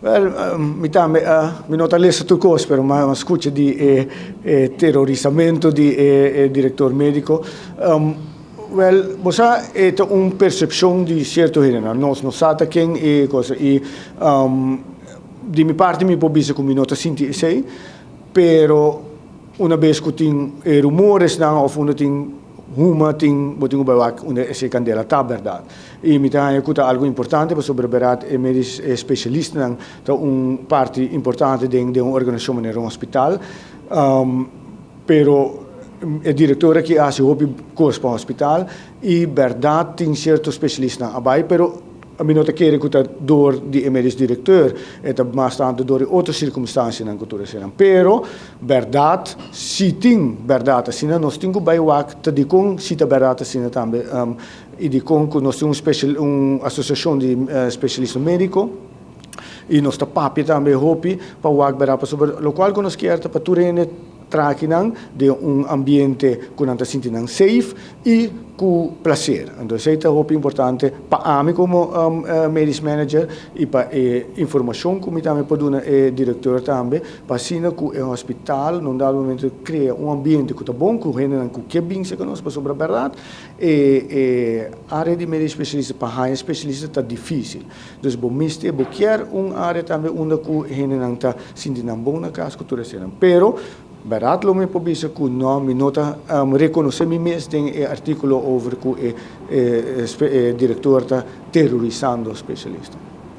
Wel, mi tambe a, mi no ta lesa tur kos, pero mi a skucha di e e terorisamentu di e e direktor médiko. Wel, bo sa e ta un persepshon di sierto hendenan. Nos no sa ta ken e cosa i di mi parti mi por bisa ku mi no ta sinti esei, pero una bes ku tin e rumoresnan òf unda tin huma tin bo tin ku bai wak unda esei kandela ta bèrdat. I mi ta haña ku ta algu importante pasobra bèrdat e medis e spesialistanan ta un parti importante den den un organisashon manera un hospital. Pero e direktor aki a hasi hopi kos pa hospital i bèrdat tin sierto spesialistanan a bai pero mi no ta kere ku ta dor di e medis direktor, e ta mas tantu dor di otro sirkumstansianan ku tur eseinan. Pero bèrdat si tin bèrdat asina nos tin ku bai wak ta dikon si ta bèrdat asina tambe. I dikon ku nos tin un special un asosiashon di spesialista médiko i nos ta papia tambe hopi pa wak bèrdat pasobra lokual ku nos kier ta pa tur hende traha akinan den un ambiente ku nan ta sinti nan safe i ku plaser. Anto esei ta hopi importante pa ami komo medisch manager i pa e informashon ku mi tambe por duna e direktor tambe pa asina ku e hospital na un dado momento krea un ambiente ku ta bon ku hendenan ku ke bin serka nos pasobra bèrdat E e área di medio spesialista pa haña spesialista ta difísil. Dus bo mester, bo kier un área tambe unda ku hendenan ta sinti nan bon na kas ku tur eseinan. Pero, bèrdat lo mi por bisa ku no, mi no ta rekonosé mi mes den e artíkulo over ku e e direktor ta terorisando spesialista.